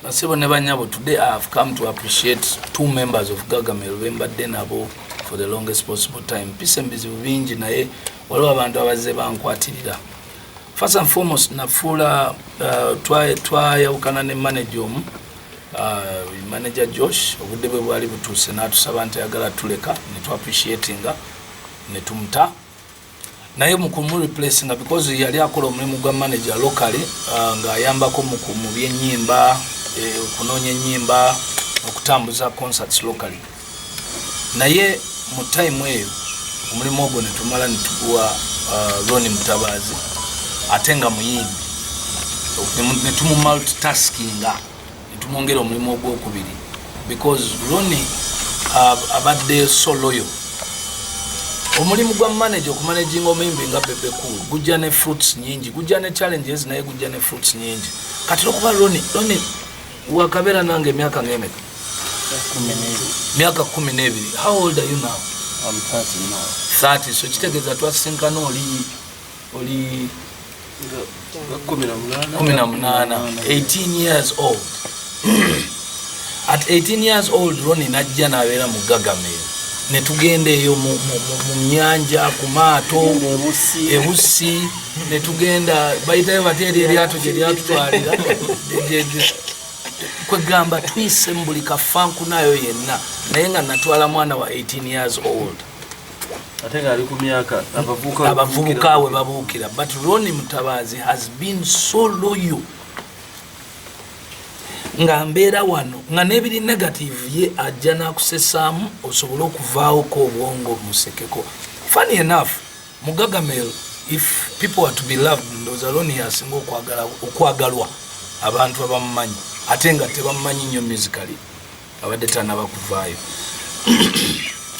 Basebo ne banyabo, today I have come to appreciate two members of Gagamel bembadde nabo for the longest possible time. Mpise mu bizibu bingi, naye waliwo abantu abazze bankwatirira. First and foremost, nafuula twayawukana ne manager omu, manager Josh. Obudde bwe bwali butuuse n'atusaba nti ayagala tuleka, ne tuappreciatinga ne tumuta, naye mu kumureplacinga, because yali akola omulimu gwa manager locally, ng'ayambako mu byenyimba, okunoonya ennyimba, okutambuza concerts locally. Naye mu time eyo omulimu ogwo netumala netuguwa Roni Mutabaazi, ate nga muyimbi, netumumultitaskinga, netumwongera omulimu ogwokubiri, because Roni abadde so loyal. Omulimu gwa manager, okumanaginga omuyimbi nga Bebe Cool, gujja ne fruits nyingi, gujja ne challenges, naye gujja ne fruits nyingi. Kati okuba Roni wakabeera nange emyaka ngemeka? Myaka 12. How old are you now? I'm 30 now. 30. So kitegeeza twasinkana oli 18. 18, 18 years old. At 18 years old, Roni najja nabeera mu Gagamel, netugenda eyo mu nyanja, ku maato ebusi, netugenda, bayitayo batya eri eryato gye lyatutwalira? Kwegamba twise mu buli kafankunayo yenna, naye nga natwala mwana wa 18 years old. Ate ngaali ku myaka abavubuka abavubuka we babuukira. But Roni Mutabazi has been so loyal, nga mbeera wano nga n'ebiri negative, ye ajja n'akusesaamu osobole okuvaawoko obwongo musekeko. Funny enough, mu Gagamel, if people are to be loved, ndowooza Roni yasinga okwagalwa abantu abamumanyi, ate nga tebamumanyi nnyo musically, abadde tanaba kuvaayo.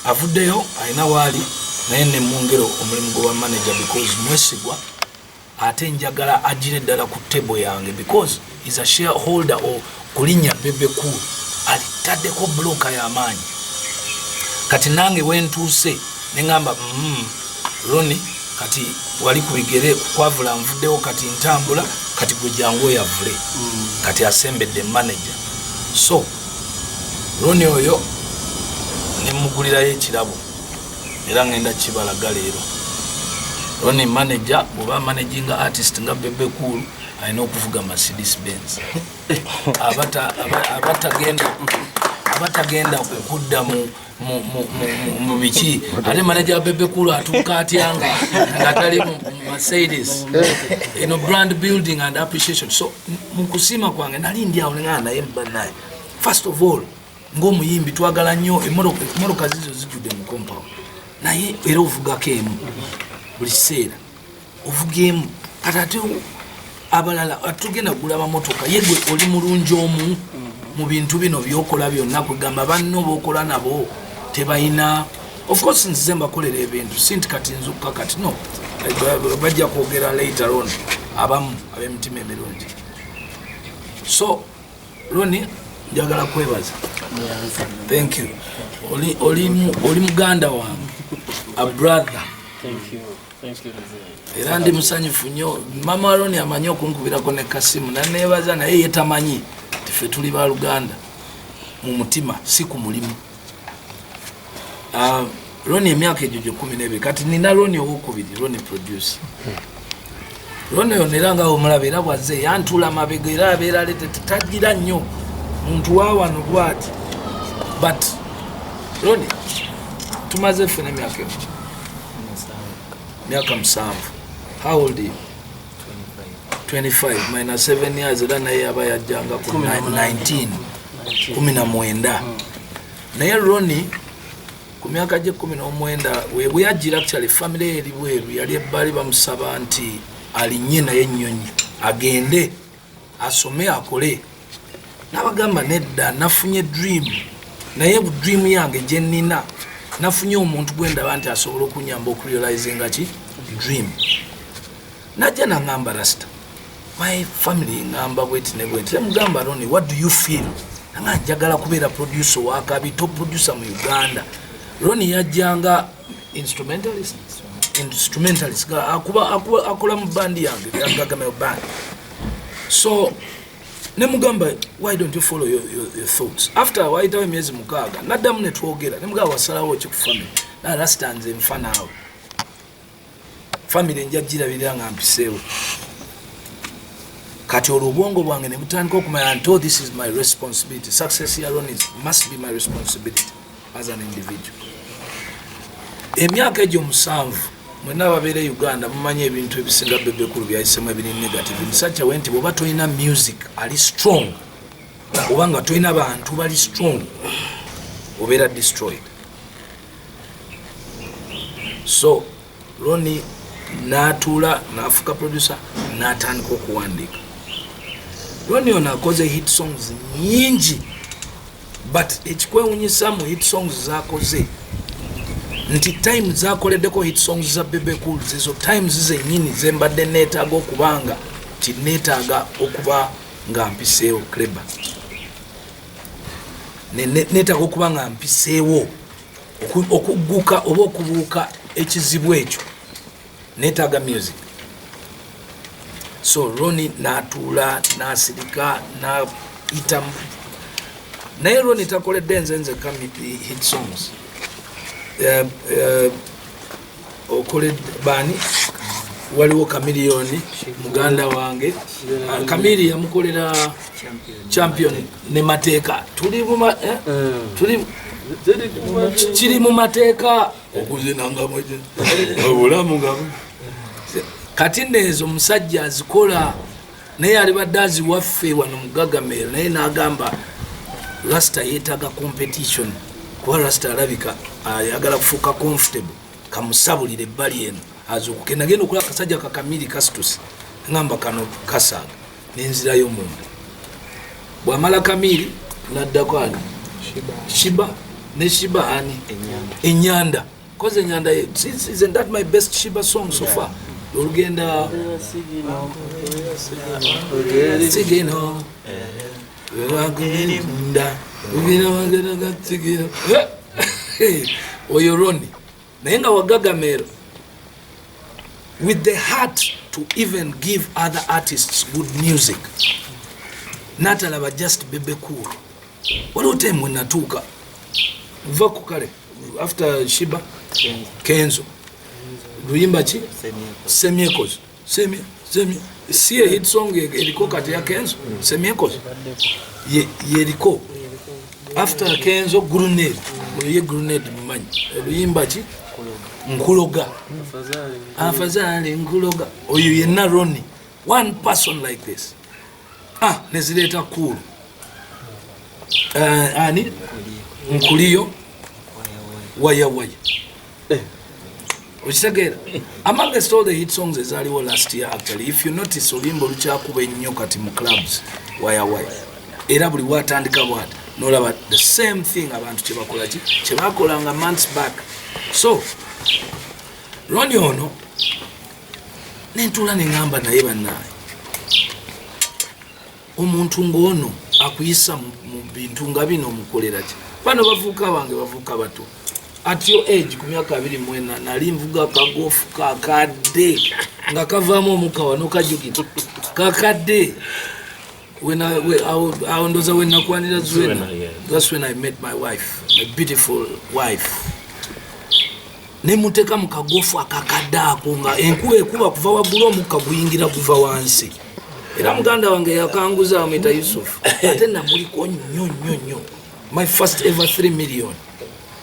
Avuddeyo, alina waali, naye nemwongera omulimu gwa manager because mwesigwa, ate njagala agire ddala ku table yange because is a shareholder o kulinnya Bebe Cool, alitaddeko buloka y'amaanyi. Kati nange wentuuse neŋamba, Roni, kati wali ku bigere kwavula, nvuddewo, kati ntambula, kati gwe jangu oyavule." Kati asembedde manager. So Roni oyo nemugulirayo ekirabo, era ngenda kibalaga leero. Roni manager, bweba managinga artist nga Bebe Cool, alina okuvuga Mercedes Benz. Abatagenda kukudda mu biki. Ate manager wa Bebe Cool atuuka atya nga tali mu Mercedes? Eno brand building and appreciation. So mu kusiima kwange nali ndi awo neŋaa, naye banaye, first of all, ng'omuyimbi twagala nnyo emmotoka zizo zijjudde mu compound, naye era ovugako emu buli kiseera, ovuga emu. Kati ate abalala tugenda kugula amamotoka, ye gwe oli mulungi omu mu bintu bino byokola byonna. Kwegamba banno bokola nabo tebalina. Of course nzize mbakolera ebintu, si nti kati nzukka kati no, bajja kwogera later on, abamu ab'emitima emirungi. So Roni, njagala kwebaza, thank you. Oli muganda wange, a brother. Thank you. Thank you, Mzee. Era ndi musanyufu nnyo. Mama Roni amanyi okunkubirako ne kasimu naneebaza, naye ye tamanyi ti ffe tuli baluganda mu mutima, si ku mulimu. Ah, Roni emyaka egyo gye 12. Kati nina Roni owokubiri, Roni producer. Roni ono era nga omulaba, era bwazze yantuula mabega, era abeera alete tagira nnyo muntu wa wano bwati. But Roni tumaze ffena emyaka emu, myaka 7. How old are you? 25 minus 7 years, era naye aba yajjanga ku 19, 19. Naye Roni ku myaka gye 19 we yajjira, actually family eri bweru, yali ebbali, bamusaba nti alinnye naye ennyonyi agende asome akole, nabagamba, "Nedda, nafunye dream, naye dream yange gye nnina, nafunye omuntu gwe ndaba nti asobola okunyamba okurealizinga ki dream." Najja naŋŋamba, "Rasta, my family ŋŋamba bweti ne bweti." Nemugamba, "Roni, what do you feel?" Nanga, "Njagala kubeera producer owakabi, top producer mu Uganda." Roni yajjanga instrumentalist, akola mu bandi yange, Gagamel Band. So Nemugamba, "Why don't you follow your thoughts?" After wayitawo emyezi 6, naddamu netwogera, nemugamba, "Wasalawo ki ku family?" Na "Rasta, nze nfa naawe, family nja girabirira nga mpiseewo." Kati olwo obwongo bwange ne butandika okumanya nti, oh, this is my responsibility. Success ya Ronnie must be my responsibility as an individual. Emyaka egyo 7, mwenna ababeera e Uganda mumanyi ebintu ebisinga Bebe Cool byayisemu ebiri negative. Musajja we nti bw'oba tolina music ali strong, oba nga tolina bantu bali strong, obeera destroyed. So Ronnie n'atuula n'afuuka producer, n'atandika okuwandiika. Ronnie ono akoze hit songs nyingi, but ekikwewunyisa mu hit songs zakoze nti time zakoleddeko hit songs za Bebe Cool, zezo times zenyini zembadde neetaaga okubanga ti neetaaga okuba nga mpiseewo cleba, neetaaga okuba nga mpiseewo okugguka oba okubuuka ekizibu ekyo, neetaaga music. So Ronnie n'atuula n'asirika n'ayita, naye Ronnie takoledde nze nzekka hit songs. Okoledde baani? Waliwo Kamiliyoni, muganda wange. Ah, Kamili yamukolera Champion ne Mateeka. Tuli eh? Tuli kiri mu mateeka okuzinanga obulamu nga kati neezo omusajja azikola, naye alibadde aziwaffe wano mu Gagamel, naye n'agamba Rasta yeetaaga competition, kuba Rasta alabika ayagala kufuuka comfortable, kamusabulire ebbali eno azuukuke. Nagenda okulaba akasajja kakamiri kasitusi, ngamba kano kasaaga, nenzirayo munda. Bwamala Kamiri, naddako ani? Sheebah. Ne Sheebah ani? Enyanda. Koze Enyanda, isn't that my best Sheebah song so far? Olugenda sigino wewagenda sigino oyo Ronnie, naye nga wagagamero with the heart to even give other artists good music, natalaba just Bebe Cool. Waliwo time wenatuuka nva ku kale after Sheebah, Kenzo, luyimba ki? Semyekozo. Semye semye si a hit song eriko kati ya Kenzo, Semyekozo yeriko. After Kenzo, Grenade. Oyo ye Grenade mumanyi oluyimba ki? Nkuloga. Afazali nkuloga. Oyo yenna Ronnie, one person like this. Ah, nezireeta cool. Ani nkuliyo waya waya, okitegeera? Amongst all the hit songs ezaliwo last year, actually, if you notice, oluyimba olukyakuba ennyo kati mu clubs, waya waya. Era buli watandika bwati nolaba the same thing abantu kyebakola ki kyebakolanga months back. So Ronnie ono nentuula neŋŋamba, naye bannaaye, omuntu ng'ono akuyisa mu bintu nga bino, omukolera ki? Bano bavuuka bange, bavuuka bato. At your age, ku myaka 24, nali nvuga akagofu kakadde nga kavaamu omukka wano, kajjukira kakadde. Awo ndoza wenakwanira Zuena. Zuena, yeah. That's when I met my wife, my beautiful wife. Nemuteeka mu kagofu akakadde ako nga enkuba ekuba kuva waggulu, omukka guyingira guva wansi. Era muganda wange yakanguza, amwita Yusuf, ate namuliko nnyo nnyo nnyo. My first ever 3 million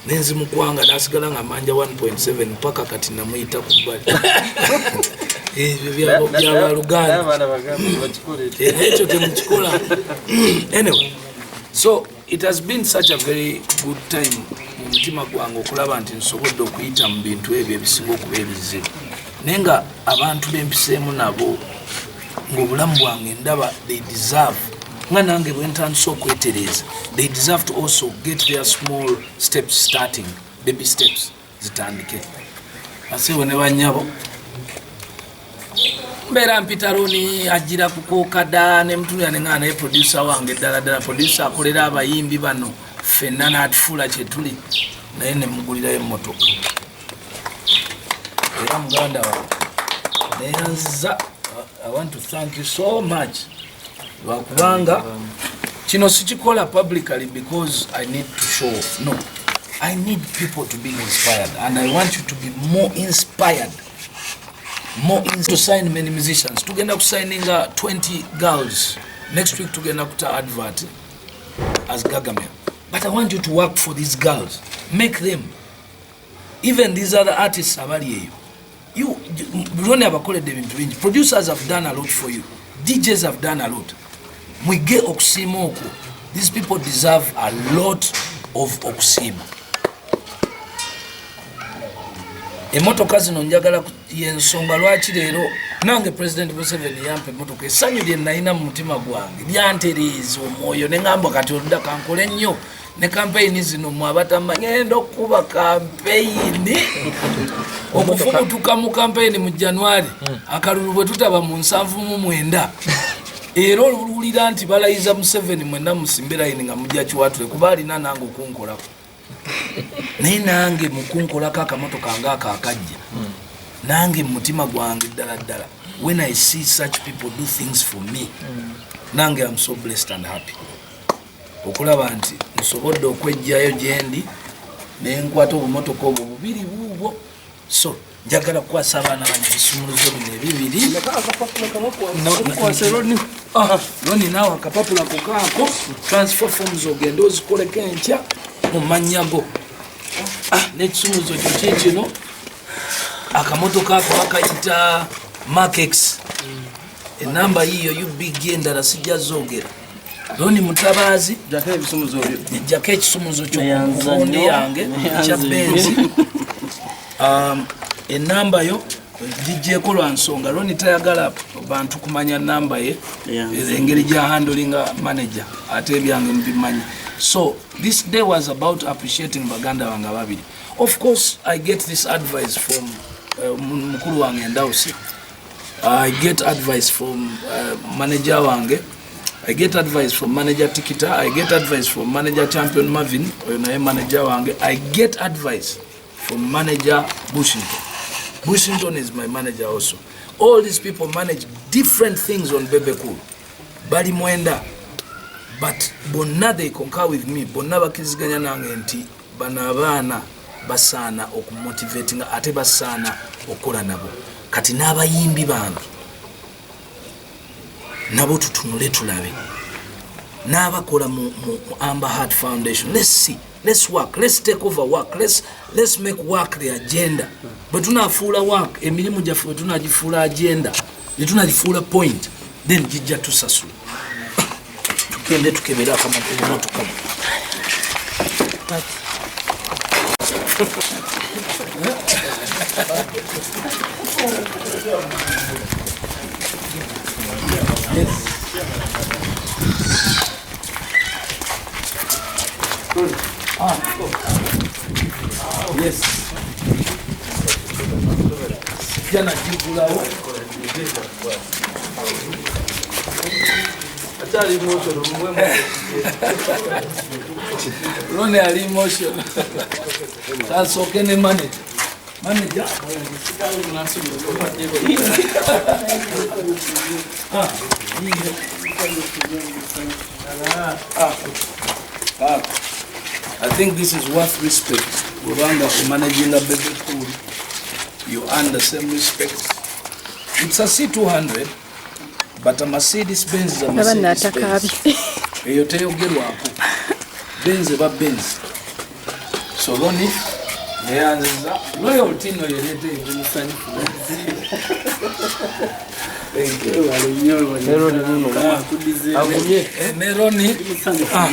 nenzimukwanga, nasigala nga manja 1.7 mpaka kati. Namuyita ku bbali, ebyo byabaluganda. Abaana bagambe bakikole. Ekyo temukikola. Anyway, so it has been such a very good time mu mutima gwange okulaba nti nsobodde okuyita mu bintu ebyo ebisinga okuba ebizibu, naye nga abantu bempiseemu nabo ngaobulamu bwange ndaba they deserve, nga nange bwe ntandise okwetereeza, they deserve to also get their small steps starting, baby steps zitandike. Asibo ne banyabo, mbeera mpita Ronnie agira kukookada nemutunira neŋaa, naye producer wange ddala ddala, producer akolera abayimbi bano ffenna n'atufuula kyetuli, naye nemugulirayo emmotoka. Era muganda wange neyanziza, I want to thank you so much. Lwakubanga kino sikikola publicly because I need to show off. No, I need people to be inspired, and I want you to be more inspired, more to sign many musicians. Tugenda kusigninga 20 girls next week. Tugenda kuta advert as Gagamel, but I want you to work for these girls, make them, even these other artists abali eyo. You Ronnie abakoledde ebintu bingi, producers have done a lot for you, DJs have done a lot. Mwige okusiima okwo. These people deserve a lot of okusiima. Emotoka zino njagala, yensonga lwaki leero nange President Museveni yampa emotoka. Essanyu lye nalina mu mutima gwange lyantereeza omwoyo, neŋamba kati oludda kankole nnyo ne kampeyini zino. Mwe abatama, ngenda okukuba kampeyini okufubutuka mu kampeyini mu January. Akalulu bwe tutaba mu 79, era oluwulira nti balayiza Museveni, mwenna musimbe layini nga mujja kiwatule, kuba alina nange okunkolako. Naye nange mukunkolako akamotoka nga ako akajja, nange mu mutima gwange ddala ddala, when I see such people do things for me, nange am so blessed and happy okulaba nti nsobodde okwejjayo gyendi nenkwata obumotoka obwo bubiri buubwo. So njagala kukwasa abaana bano ebisumuluzo bino ebibiri. Roni, naawe akapapula kokaako transfer forms, ogende ozikoleko enkya mu mannya go. N'ekisumuluzo kyo kikino. Akamotoka ako bakayita Mark X, enamba yiyo UBG, endala sijja zoogera. Roni Mutabaazi, jjako ekisumuluzo kyokugundi yange ekya Benz. Enamba yo gijjeeko lwa nsonga Roni tayagala bantu kumanya namba ye, engeri gya handlinga manager, ate ebyange mubimanyi. So this day was about appreciating baganda bange babiri. Of course I get this advice from mukulu wange Endawusi, I get advice from manager wange, I get advice from manager Tikita, I get advice from manager Champion Marvin, oyo naye manager wange. I get advice from manager Bushington. Bushington is my manager also. All these people manage different things on Bebe Cool. Bali mwenda, but bonna they concur with me, bonna bakkiriziganya nange nti bano abaana basaana okumotivatinga, ate basaana okukola nabo. Kati n'abayimbi bange nabo tutunule tulabe n'abakola mu Amber Heart Foundation. Let's see, let's work, let's take over work, let's make work the agenda. Bwe tunafuula work, emirimu gyaffe bwe tunagifuula agenda, netunagifuula point, then gijja tusasula. Tugende tukebere akamotoka. Yes. Ah. Yes. Sijja nagigulawo. Akyali emotional, mumuwe. Roni ali emotional. Kasooke ne manager. Manager. Ah, yiyo. Ah. Ah. I think this is worth respect. Kubanga managing a Bebe Cool, you earn the same respect. It's a C200, but a Mercedes Benz is a Aba Mercedes naatakaabye. Benz. Eyo teyogerwako. Benz eba Benz. So Ronnie, neyanziza loyalty no yereeta ebyomusanyufu. Thank you. Agumye. Ne Ronnie. Ah.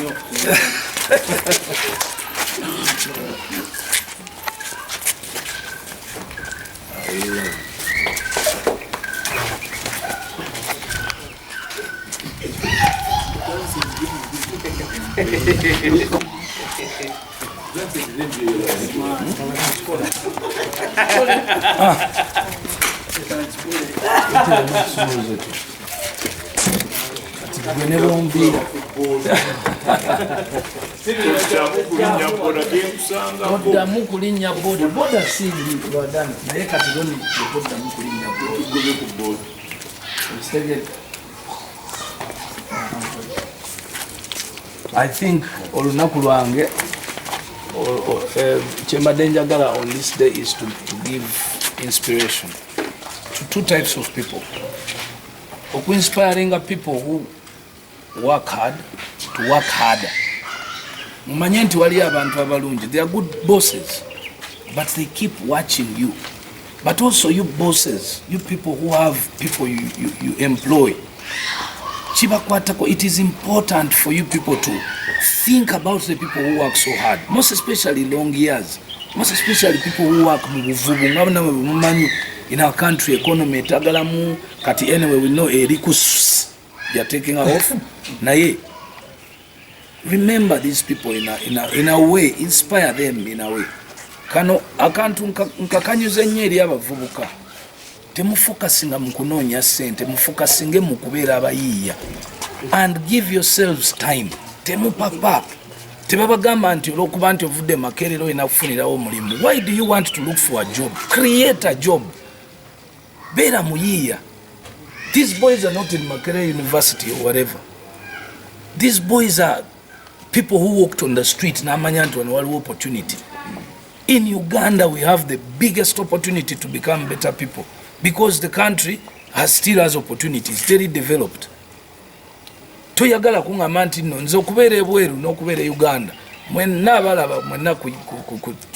Gwe ne bombiira. Toddamu kulinnya boda. Boda si lwadana, naye kati Ronnie toddamu kulinnya boda. Okitegedde? I think olunaku lwange kyembadde njagala on this day is to give inspiration to two types of people. Okuinspiringa people who work hard to work harder. Mumanye nti waliyo abantu abalungi, they are good bosses, but they keep watching you. But also you bosses, you people who have people you employ, kibakwatako. It is important for you people to think about the people who work so hard, most especially long years, most especially people who work mu buvubu. Nga namwe bwemumanyi, in our country economy etagalamu kati. Anyway, we know eri ku, they are taking off, naye remember these people in a way, inspire them in a way. Kano akantu nkakanyuze nnyo eri abavubuka. Temufokasinga mu kunoonya ssente, mufokasinge mu kubeera abayiiya and give yourselves time. Temupapa. Tebabagamba nti olwokuba nti ovudde Makerere olina kufunirawo omulimu. Why do you want to look for a job? Create a job. Beera muyiiya. These boys are not in Makerere University or whatever. These boys are people who walked on the street n'amanya nti wano waliwo opportunity. In Uganda we have the biggest opportunity to become better people because the country still has opportunities, very developed. Toyagala kuŋŋamba nti nno nze okubeera ebweru n'okubeera e Uganda, mwenna abalaba mwenna ku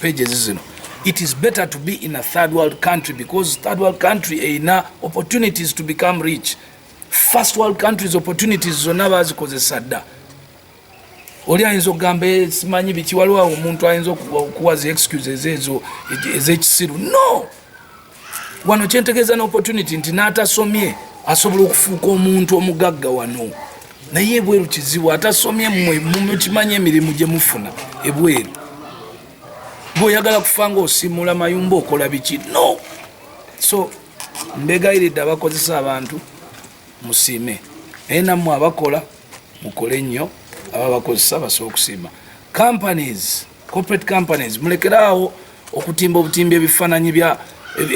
pages zino, it is better to be in a third world country because third world country erina opportunities to become rich. First world countries, opportunities zonna bazikozesa dda. Oli ayinza okugamba, "Eh, simanyi biki." Waliwo awo omuntu ayinza okuwa zi excuses ezo ez'ekisiru. No, wano kyentegeeza n'opportunity nti n'atasomye asobola okufuuka omuntu omugagga wano, naye ebweru kizibu. Atasomye, mmwe mukimanyi emirimu gye mufuna ebweru. Bw'oyagala kufa nga osimula mayumba, okola biki? No, so mbegayiridde, abakozesa abantu musiime, naye nammwe abakola mukole nnyo, ababakozesa basobola okusiima. Companies, corporate companies, mulekeraawo okutimba obutimba ebifaananyi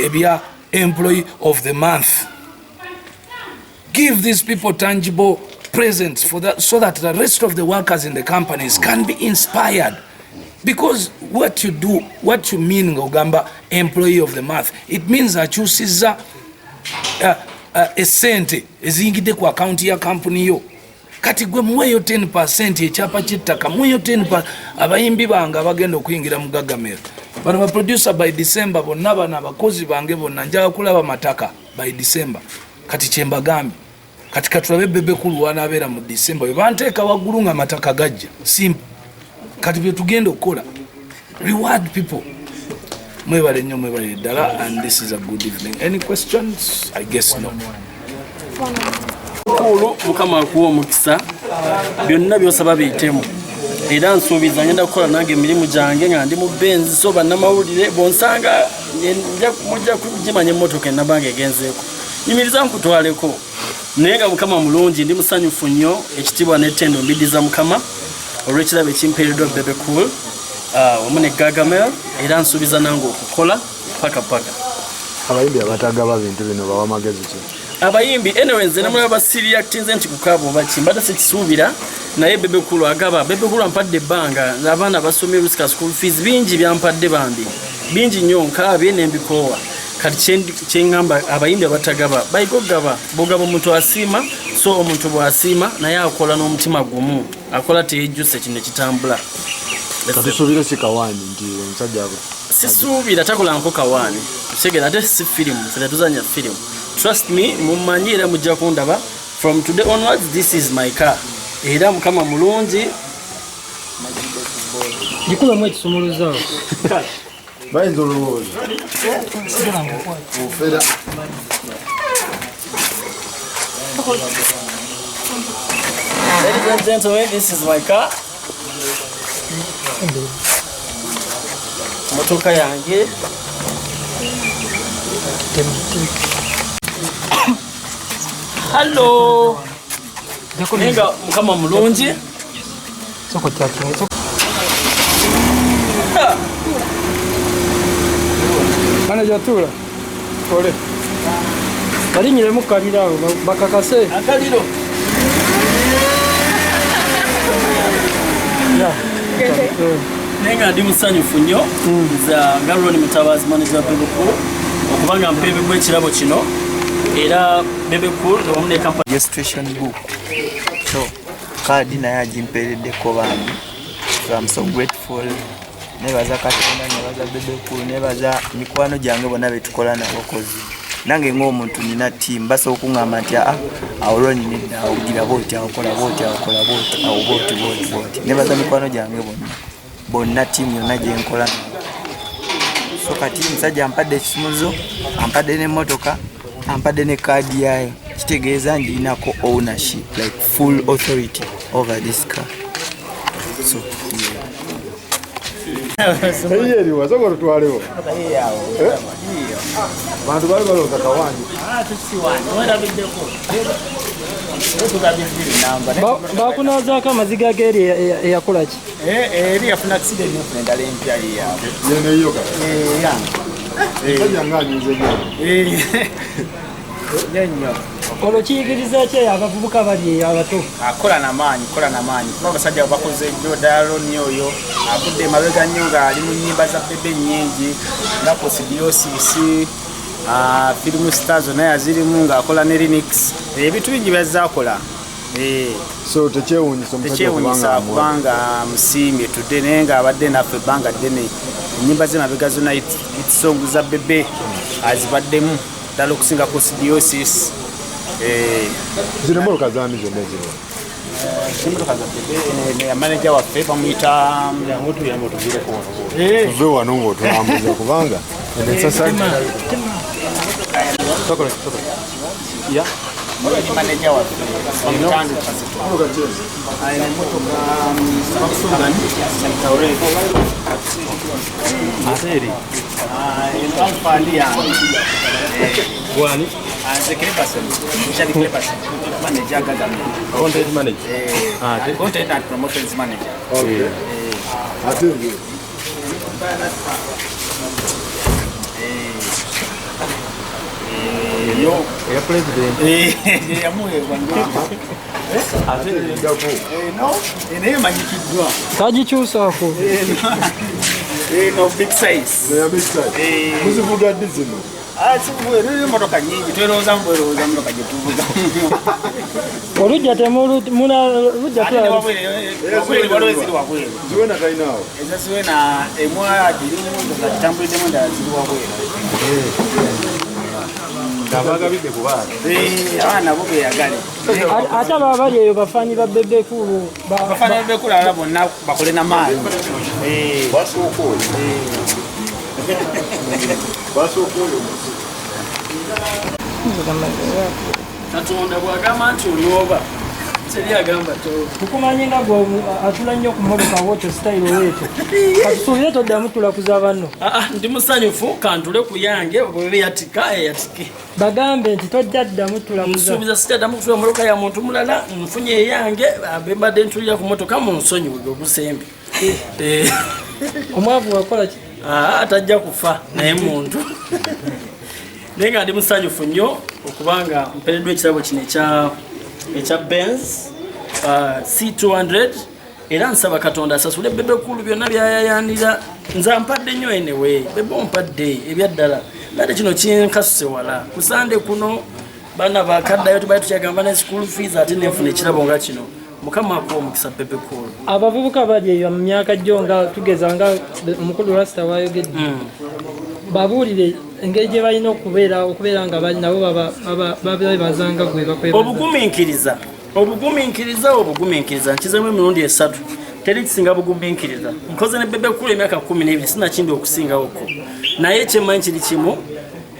ebya employee of the month. Give these people tangible presents for that, so that the rest of the workers in the companies can be inspired, because what you do, what you mean nga ogamba employee of the month, it means akyusiza esente eziyingidde ku akaunti ya kampuni yo. Kati gwe muweeyo 10, ekyapa ky'ettaka muweeyo 10. Abayimbi bange abagenda okuyingira mu Gagamel, bano baproducer, by December bonna bano abakozi bange bonna njagala kulaba mataka by December. Kati kyembagambye, kati katulabe Bebe Cool wanaabeera mu December. Bwe banteeka waggulu nga amataka gajja, simple. Kati byetugenda okukola, reward people. Mwebale nnyo, mwebale ddala, and this is a good evening. Any questions? I guess no. Cool, Mukama akuwa omukisa, byonna byosaba biyitemu. Era nsuubiza ngenda kukola nange emirimu gyange nga ndi mu Benz. So bannamawulire bonsanga mujja kugimanya emmotoka enabanga egenzeeko, nyumiriza nkutwaleko. Naye nga Mukama mulungi, ndi musanyufu nnyo. Ekitiibwa n'ettendo mbiddiza Mukama olw'ekirabo ekimpeereddwa Bebe Cool wamu ne Gagamel. Era nsuubiza nange okukola paka paka. Abayimbi abatagaba bintu bino bawa magezi ki? Abayimbi, anyway, nze namulaba siriactinze nti kukaaba oba ki, mbadde sikisuubira, naye Bebe Cool agaba. Bebe Cool ampadde ebbanga, abaana basomye lusika, school fees, bingi byampadde bambi, bingi nnyo, nkaabye nembikoowa. Kati kyeŋŋamba abayimbi abatagaba, bayiga okugaba. Bwogaba omuntu asiima, so omuntu bw'asiima naye akola n'omutima gumu, akola teyejjuse, kino ekitambula. Katusuubire si kawaani nti omusajja Sisuubira, takolanko kawaani, kitegeera? Ate si firimu, ffe tetuzanya firimu. Trust me, mumanyi era mujja kundaba. From today onwards, this is my car. Era Mukama mulungi. Gikubemu ekisumuluzo awo. Bayinza olowooza ofera. Ladies and gentlemen, this is my car, motoka yange. Hallo, naye nga Mukama mulungi. Soko kyakinga. Ha! Manager, tuula ole balinyiremu kaliro awo bakakase. Akaliro. Naye nga ndi musanyufu nnyo nze nga Ronnie Mutabazi, manager wa Bebe Cool, okuba nga mpeebeddwa ekirabo kino, era Bebe Cool wamu ne kampani. Registration book, so kaadi naye agimpeereddeko bambi, so I'm so grateful. Nebaza Katonda, nebaza Bebe Cool, nebaza mikwano gyange bonna betukola nabo, 'cause nange ng'omuntu nina team, basobola okuŋŋamba nti aa, awo Ronnie nedda, awo gira bwoti, awo kola bwoti, awo kola bwoti, awo bwoti bwoti bwoti. Nebaza mikwano gyange bonna bonna, team yonna gyenkola nabo. So kati musajja ampadde ekisumuzo, ampadde n'emmotoka, ampadde ne kaadi yayo, kitegeeza ngirinako ownership, like full authority over this car, so yeah. Eyi eriwa? Soka tutwalewo. Bantu bali balowooza kawangi. Werabiddeko. Bakunaazaako amaziga g'eri eyakola ki? Eri yafuna accident, nefuna endala empya yaabwe. Yeneyo kati. Yange. Musajja ng'anyinze nnyo. Nnyo nnyo. Olwo kiyigiriza ki eyo abavubuka bali eyo abato? Akola namaanyi, kola namaanyi, kuba abasajja bakoze nnyo. Ronnie oyo avudde emabega nnyo ng'ali mu nnyimba za Bebe nnyingi nga Posidiosisi, Film Star zonna yazirimu ng'akola ne Linix, ebintu bingi byazze akola. So tekyewuunyisa omusajja Tekyewunyisa okubanga amuwa. Kubanga musiimye tudde, naye ng'abadde naffe ebbanga ddene, ennyimba ze mabega zonna hit song za Bebe azibaddemu ddala okusinga Cosidiosis. Zino emmotoka zaani zonna zino? Emmotoka za Bebe ne manager waffe bamuyita. Tuve wano ng'otulambuza kubanga eno ensasa. Manager waffe bamuyita Andrew Kazito. Eno emmotoka Volkswagen Touareg. Ate eri? Eno Alfa ndi yange. Gwani? Nze Cleverson, Richard Cleverson, manager Gagamel. Content manager. Ate? Content and promotions manager. Okay. Ate ebyo? Yo. Eya president. Yamuweebwa. Ate eriddako? No, naye emanyikiddwa. Tagikyusaako. Eno big size. Eya big size. Muzivuga ddi zino? Eriyo emotoka nyingi, twerowooza mu bwerowooza motoka gye tuvuga. Olujja temuna lujja. Ate ne Tulaba. wabweru waliwo eziri wabweru. Ziwena talinaawo? Eza ziwena emu agirimu nga gitambuliddemu, endala ziri wabweru. Abagabidde ku baana. Abaana bo beyagale. Ate aba bali eyo bafaani ba Bebe Cool. Abafaanana bekulala bonna bakole namaanyi. Basooka oyo, basooka oyo. Katonda bw'agamba nti onooba, teri agamba toba. Tukumanyi nga gwe atula nnyo ku mmotoka wotyo, sitayiro weetyo, katusuubire toddamu tulakuza banno. Ah, ndi musanyufu, kantule ku yange, bwebe yatika eyatike. Bagambe nti tojja ddamu tulakuza. Nsuubiza sitaddamu kutula motoka ya muntu mulala, nfunye eyange. Bembadde ntulira ku motoka munsonyiwe ogusembe. Omwavu wakola ki? Ah, tajja kufa naye muntu. Naye nga ndi musanyufu nnyo okubanga mpereddwa ekirabo kino ekya Benz C200, era nsaba Katonda asasule Bebe Cool byonna byayayanira. Nze ampadde nnyo. Anyway, Bebe ompadde ebyaddala, nate kino kinkasuse wala ku Sande kuno baana bakaddayo, tubali tukyagamba ne school fees, ate nenfuna ekirabo nga kino. Mukama akuwa omukisa, Bebe Cool. Abavubuka bali eyo mu myaka gyo, nga tugeza nga omukulu Rasta wayogedde, babuulire engeri gye balina okubeera nga bali nabo babebazanga gwe bakwebaza. Obugumiikiriza, obugumiikiriza, obugumiikiriza. Nkizemu emirundi esatu, teri kisinga bugumiikiriza. Nkoze ne Bebe Cool emyaka 12, sinakindi okusingawoko, naye kyemmanyi kiri kimu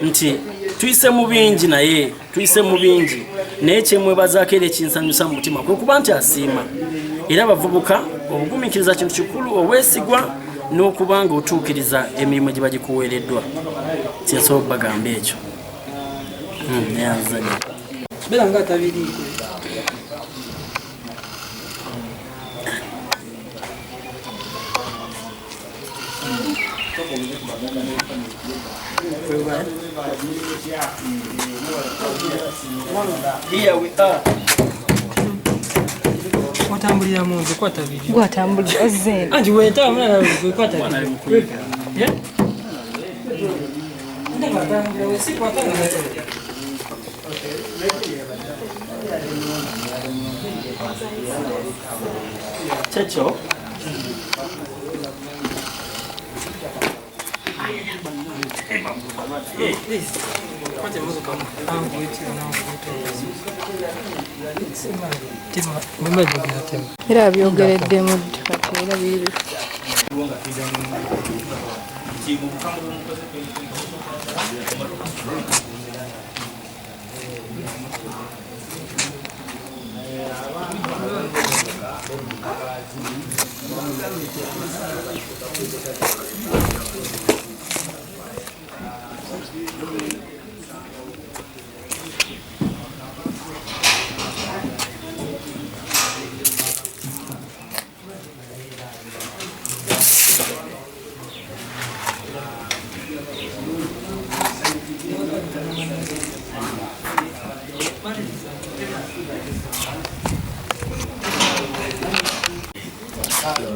nti tuyise mu bingi, naye tuyise mu bingi, naye kyemwebazaako era ekinsanyusa mu mutima kwe kuba nti asiima. Era abavubuka, obugumiikiriza kintu kikulu, obwesigwa n'okuba nga otuukiriza emirimu egiba gikuweereddwa. Kyensobola okubagamba ekyo. Neyanzanya. Beera nga atabiriiko. Here we are. Otambulira mu nze kwata bibyo. Gwatambulira ozze. Anti wentambula nawe gwe kwata bibyo. Yeah? Ndaba atambulira si kwata bibyo. Kyekyo. Please. Kwata emmotoka mpanvu etyo nawe Tema, bwe mba tema. Era byogereddemu ddi kati era biri.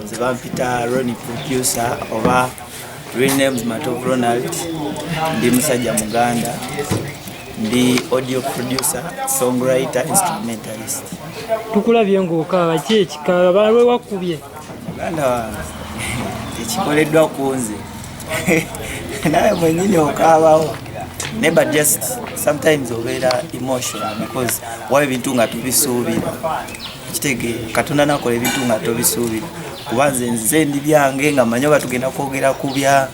Nze bampita Ronnie Producer oba real names Matovu Ronald. Ndi musajja Muganda, ndi audio producer, songwriter, instrumentalist. Tukulabye ng'okaaba, ki ekikaaba lwe wakubye? Muganda wange ekikoleddwa ku nze nawe mwennyini okaabawo, naye but just sometimes obeera emotional because waba ebintu nga tobisuubira. Kitegeera Katonda nakola ebintu nga tobisuubira, kuba nze nze ndi byange nga mmanyi oba tugenda kwogera ku bya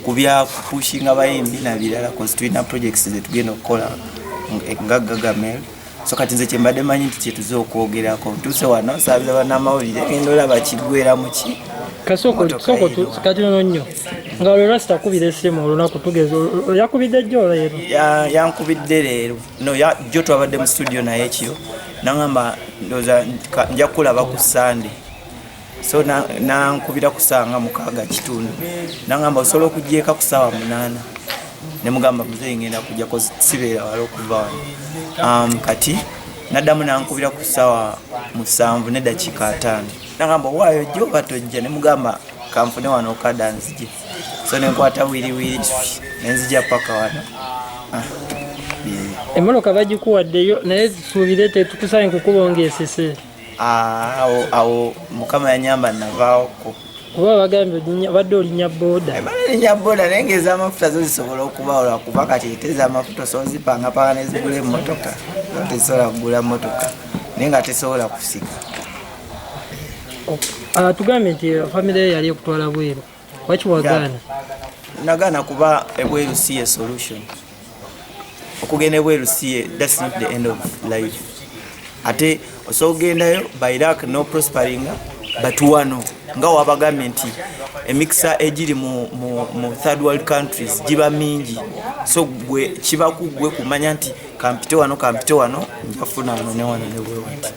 ku bya kupushinga bayimbi na birala, cause tulina projects ze tugenda okukola nga Gagamel. So kati nze kyembadde manyi nti kyetuze okwogerako, ntuuse wano nsaabiza bannamawulire ngenda olaba kiggwera mu ki. Kasoko Motoka soko eno. Katono nnyo nga olwo Rasta akubira essimu olunaku tugeze yakubidde jjo leero. Yankubidde leero no jjo twabadde mu studio naye ekiro nangamba ndowooza nja kukulaba ku Sunday. So nankubira ku ssaawa nga 6:15, nangamba osobola okujja eka ku ssaawa 8, ne mugamba muzeeyi ngenda kujja cause sibeera wala okuva wano. Kati naddamu nankubira ku ssaawa 7:50, nangamba owaayo ojja oba tojja, ne mugamba kanfune wano okadda nzije. So nenkwata wiriwiri nenzija paka wano. Emmotoka bagikuwaddeyo naye suubire tetukusaanye kukuba ng'esese. Awo Mukama yanyamba navaawoko. Kuba bagambye obadde olinnya booda. Ebadde linnya booda naye ng'ez'amafuta zo zisobola okubaawo lwakuba kati ate ez'amafuta osobola ozipangapanga ne zigula emmotoka. Zo tezisobola kugula mmotoka naye nga tesobola kusika. Tugambye nti famire yo yali ekutwala bweru, lwaki wagaana? Nagaana kuba ebweru si ye solution. Okugenda ebweru si ye, that's not the end of life. Ate osobola okugendayo by luck no prosperinga, but wano nga wabagambye nti emikisa egiri mu third world countries giba mingi, so gwe kiba ku gwe kumanya nti kampite wano kampite wano njafuna wano ne wano ne bwe wati.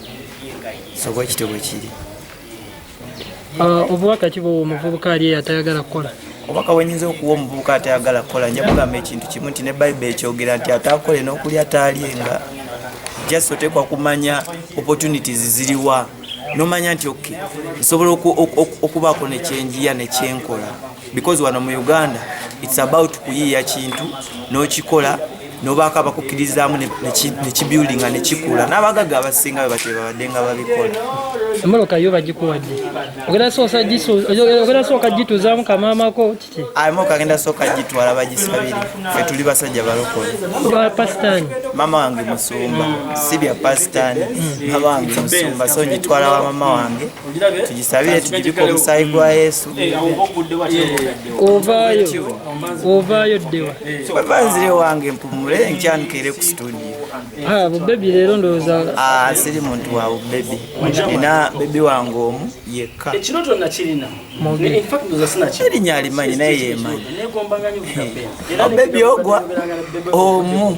So bwe kityo bwe kiri. Obubaka ki bw'owa omuvubuka ali eyo atayagala kukola? Obubaka bwe nnyinza okuwa omuvubuka atayagala kukola, nja kugamba ekintu kimu nti ne Bible ekyogera nti ataakole n'okulya taalyenga. Just oteekwa kumanya opportunities ziriwa, n'omanya nti okay, nsobola okubaako ne kyenjiya ne kyenkola, because wano mu Uganda it's about kuyiiya kintu n'okikola n'obaako abakukkirizaamu ne kibuildinga ne kikula, n'abagagga abasinga bwe batyo babadde nga babikola. Emmotoka yo bagikuwadde, ogenda sooka gituuzaamu kamaamako kiki? Emmotoka ngenda sooka gitwala bagisabire, ffe tuli basajja balokole. Ba pasitaani? Maama wange musumba, si bya pasitaani, maama wange musumba, so ngitwala wa maama wange tugisabire tugibike omusaayi gwa Yesu. Ovaayo ddewa? Bwe nzire wange mpumule nkyanukire ku studio. Bubebi leero ndowooza. Siri muntu wa bubebi, nina bebi wange omu yekka. Ekirooto nakirina. In fact ndowooza sinakirina. Erinnya alimanyi naye yeemanyi. Neegombanga nnyo okuvuga Benz. Obebi ogwa omu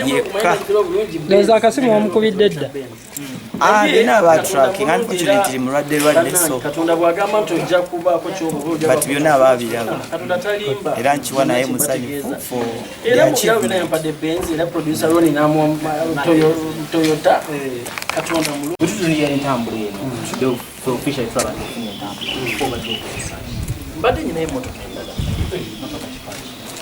yekka. Ndowooza akasimu wamukubidde dda. Byonna batracking, unfortunately mulwadde lwadde, so Katonda bw'agamba nti ojja kubaako kyoba, but byonna baabiraba. Katonda talimba. Era nkiwa naye musanyufu for the Era mugirawo achievement. Yampadde Benz, era producer Roni n'amuwa Toyota. Katonda mulungi. Bwetutunulira entambula eno, officially tulaba nti ofuna entambula oba gyokozesa. Mbadde nyinayo emmotoka endala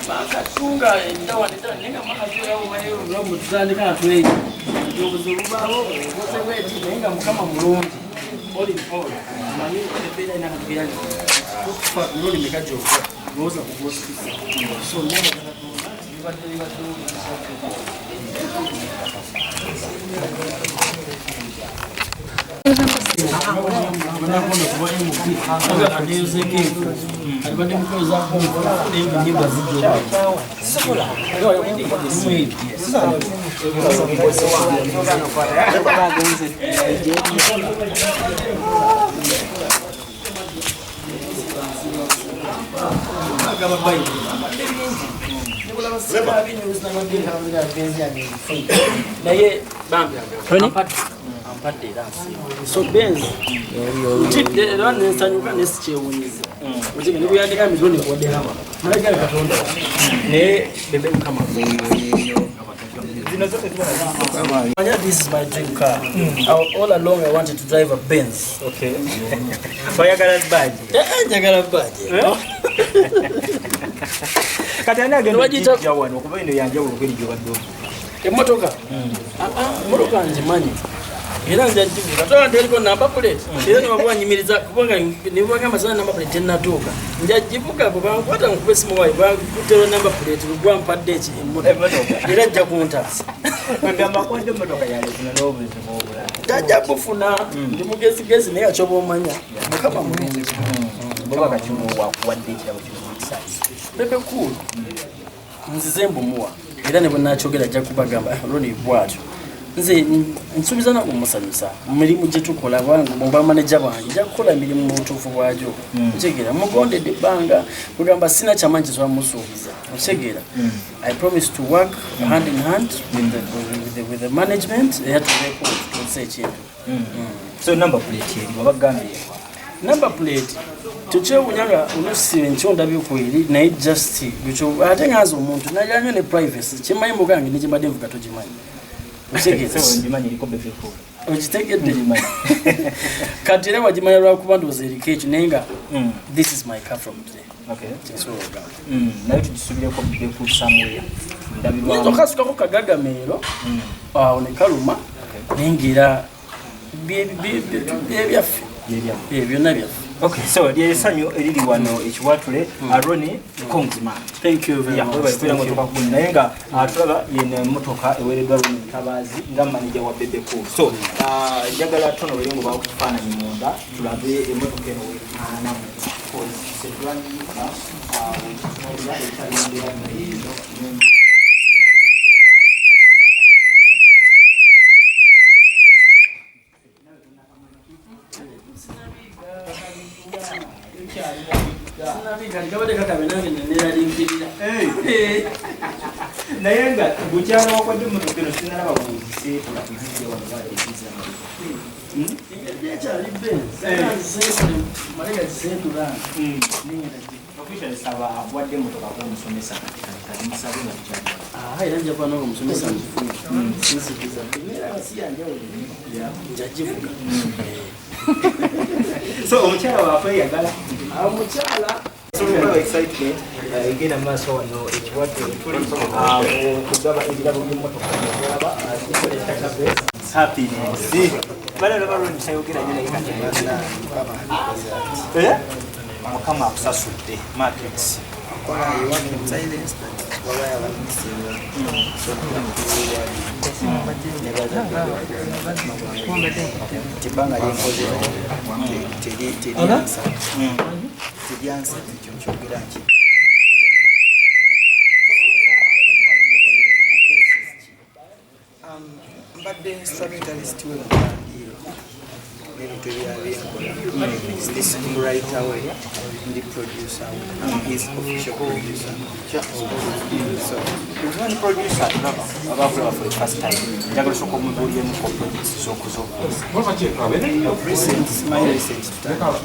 bakatunga eddawa neddawa, naye nga makatulamu tutandika nga tweyi obuzibu bubaawo okoze bweti, naye nga Mukama mulungi. All in all, manyi embeera erina katugera tukufa mirundi meka gyova lowooza ku gwositisa, so nebaza Katonda nti bibadde bibaddewo. Alibadde mukozaako enyimba zijja. Naye bambi ampadde era nsiima. So Benz ntidde era nensanyuka nesikyewunyiza okige nebuyandika mirundi kuwadde hama malayika Katonda, naye Bebe Mukama. Manya, this is my dream car. All along I wanted to drive a Benz. Okay. Oyagala badge? Eh, njagala badge. Kati ani agenda Bagiyita- okujja wano, kuba eno yanjawulo kweri gyobadde ovuga? Emmotoka? Ah, ah, emmotoka ngimanyi era nja givuga. Tola nteriko number plate era nebakuba nyimiriza, kubanga nebagamba sana number plate tenatuuka, nja givuga. Bwe bankwata nkuba esimu wayi bakuterwa number plate gwa mpadde eki emmotoka, era ajja kuntaasa. Kwegamba kwadde emmotoka yalekuna n'obuzibu obulala. Tajja bufuna, ndi mugezigezi, naye akyoba omanya Mukama mulungi. Bwoba kati wakuwadde ekirabo kino omukisasi. Bebe Cool nzize mbumuwa, era ne bwenakyogera ajja kubagamba, "Ah, Roni bwatyo." Nze nsuubiza naku musanyusa mu mirimu gye tukola mu bamaneja bange, nja kukola emirimu mu butuufu bwagyo. Okitegeera, mugondedde ebbanga, kugamba sina kyamanyi kyesobola musuubiza. Okitegeera, I promise to work hand in hand with the management, era tubeeko tutuuse ekintu. So number plate eri wabagambye? Number plate tekyewunya nga oluusi enkyo ndabye kweri, naye just ekyo ate nga nze omuntu nayanyo ne privacy, kyemmanyi mugange nekyembadde nvuga togimanyi. Okitegeera? So ngimanyi eriko Bebe Cool. Okitegedde? Ngimanyi. Kati era wagimanya lwakuba ndowooza eriko ekyo, naye nga this is my car from today. Kyensobola okugamba. Naye tugisubireko Bebe Cool somewhere Nyinza ndabirwamu. okasukako kagagameero awo ne kaluma, naye ngaera byebyaffe. Byebyaffe. Byonna byaffe. Okay, so lyessanyu eriri wano ekiwatule. Aroni, congrats. Thank you very Yeah, much. webale kubeera Thank you. nga otuuka ku, naye nga tulaba yeno emmotoka eweereddwa Roni Mutabazi nga manager wa Bebe Cool. So njagala tono were nga obaako kifaananyi munda tulabe emmotoka eno weefaananamu. Cause setulanyika wekitunuulira ekyali embeera eno. Kabadde kakabe nange neneralinkirira. Naye nga bukyala wakwadde emmotoka eno sinalaba bweziseetula kuzijja wano batekiza. Ekyali Benz malega ziseetula. Officially saba wadde emmotoka kwomusomesa, kati kati musabe nga tukyali. Ah, era nja kuba nange omusomesa ngifunye sinzikiza, era si yanjawulo, nja givuga. So omukyala waafe yagala Omukyala. Olaba excitement egenda mu maaso wano ekiwatule, tuli mu kugaba ebirabo by'emmotoka. Olaba happiness bala laba lwo ntayogera nnyo, naye kati ayogera. Eh? Mukama akusasudde matrix. Kola, you work in silence, but waba yabamisinga, so nebaza nti ebbanga lyenkoze teryansa teryansa, ekyo nkyogera nki. Mbadde instrumentalist we mutandiiro. N'ebintu ebirala byenkola, ndi songwriter we, ndi producer we. I'm his official producer. So Okimanyi, producer atulaba, abakulaba for the first time, njagala osooka omubuuliremu ko projects z'okuzo. Recent, simanyi recent.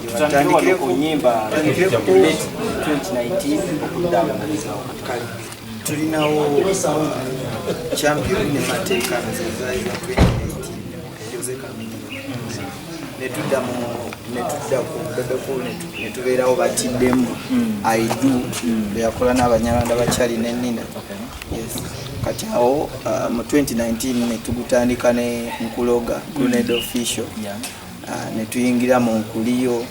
Tutandikire wano ku nyimba late 2019 okudda awo. Kale, tulinawo Champion ne Mateeka, nze zaali za 2018, Jose Chameleone. Netudda mu, netudda ku Bebe Cool, netubeerawo Batiddemu, I Do beyakola n'Abanyarwanda bakyali ne Nina. Yes, kati awo mu 2019 netugutandika ne Nkuloga, Grenade Official. Netuyingira mu Nkuliyo,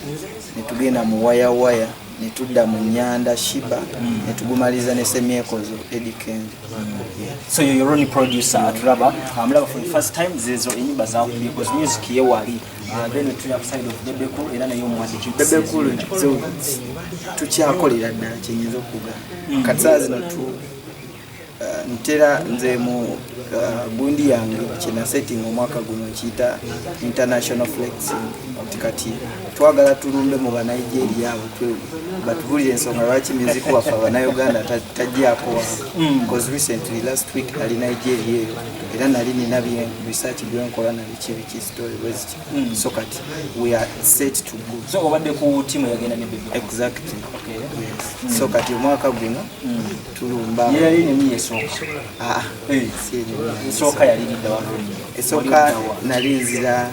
netugenda mu Wayawaya, netudda mu Nyanda Shiba, netugumaliza ne Semyekozo, Eddie Kenzo. Yeah. So you're your own producer. Atulaba, amulaba for the first time, zezo enyimba zakubye because music ye wali. Then tuli outside of Bebe Cool, era naye omuwandiki. Bebe Cool zo tukyakolera ddala, kyenyinza okugamba kati saa zino tu ntera nze mu gundi yange kyenasetting omwaka guno nkiyita international flexing, nti kati twagala tulumbe mu Banigeria abo, batubulire ensonga lwaki music waffe Abanauganda tajjako waabwe, because recently, last week, nali Nigeria eyo, era nali nina research byenkola nabiki biki, story bweziti. So kati we are set to go. So obadde ku tiimu yagenda ne Bebe Cool? Exactly. Okay. Yes. So kati omwaka guno tulumba. Ye yali nemi esooka? Ah, Eh. si eri. Esooka yali lidda wano? Esooka nali nzira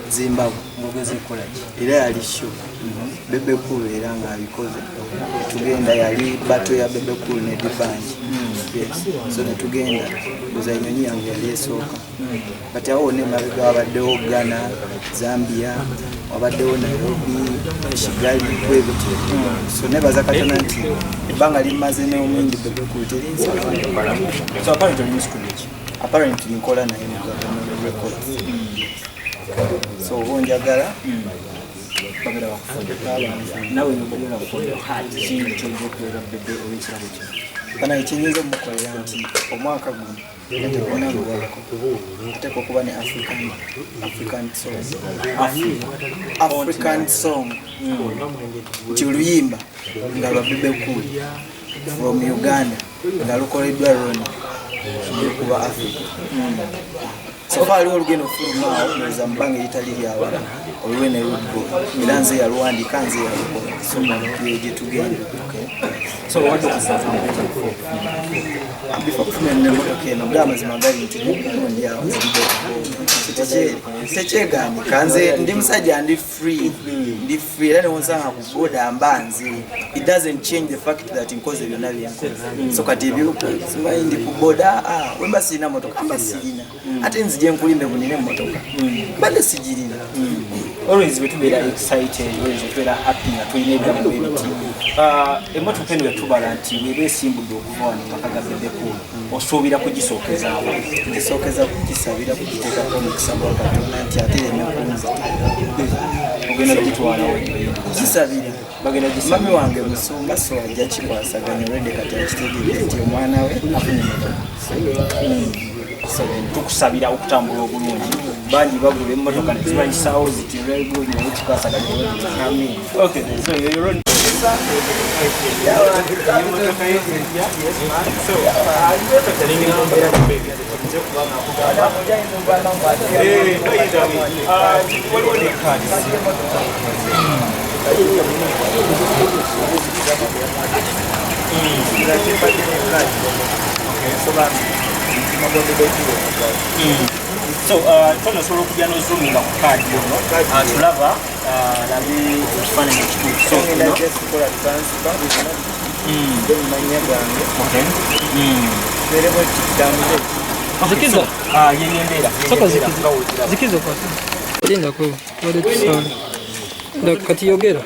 Zimbabwe. Ngogeze kukola ki? Era yali show Bebe Cool era ng'abikoze, tugenda, yali battle ya Bebe Cool ne D'banj. Yes, so netugenda kuza, enyonyi yange yali esooka. Kati awo wonna emabega wabaddewo Ghana, Zambia, wabaddewo Nairobi, Kigali, bwebityo. So nebaza Katonda nti ebbanga limmaze n'omuyindi Bebe Cool terinsaba. So apparently oli mu studio ki? Apparently nkola naye mu Government Records, so oba onjagala Babeera bakufuna nawe nobeera kukolera kingi kyoyinza okukolera Bebe olw'ekirabo kino. Bana, ekyenyinza omukolera nti omwaka guno tegona luwako, ateeka okuba ne African song, African song, nti oluyimba nga lwa Bebe Cool from Uganda nga lukoleddwa Roni kuba Africa. So far aliwo olugenda ofulumaawo, ndowooza mu bbanga eritali lyawala, olulwe ne Rudbo, era nze yaluwandika, nze yalukola, so yo gye tugenda. So obadde okusaza? Before okufuna emmotoka eno, bwa amazima gali nti gundi awo nziride, tekyeganika. Nze ndi musajja, ndi free, ndi free, era newonsanga ku boda mba nze, it doesn't change the fact that nkoze byonna byenkoze. So kati ebyo simanyi ndi ku boda, wemba sirina motoka mba sirina, ate nzije nkulimbe bunina emmotoka, mbadde sigirina. Always bwe tubeera excited, always bwe tubeera happy nga tulina ebirabo ebiti. Emmotoka eno yatubala nti bweba esimbudde okuva wano maka ga Bebe Cool, osuubira kugisookezaawo? Ngisookeza kugisabira, kugiteekako omukisa gwa Katonda nti ate ereme kunzita. Ogenda kugitwalawo? Gisabira. Bagenda gisabira. Mami wange musumba, so ajja kikwasaganya olwedde. Kati akitegedde nti omwana we afunye emotoka. So tukusabira okutambula obulungi. Bangi bagula emmotoka nezibayisaawo ziti olweguli, naye kikwasaganya olwedde. Amin. Okay, so you're on. So tono osobola okujja n'ozoominga ku kaadi ono tulaba labe ekifaananyi ekituufu. So ngenda eno just kukola transfer then manya gange tubeeremu ekitambule. Zikiza. Yeyo embeera. Soka zikiza. Zikiza okwate. Lindako, tubadde tusaala. Kati yogera.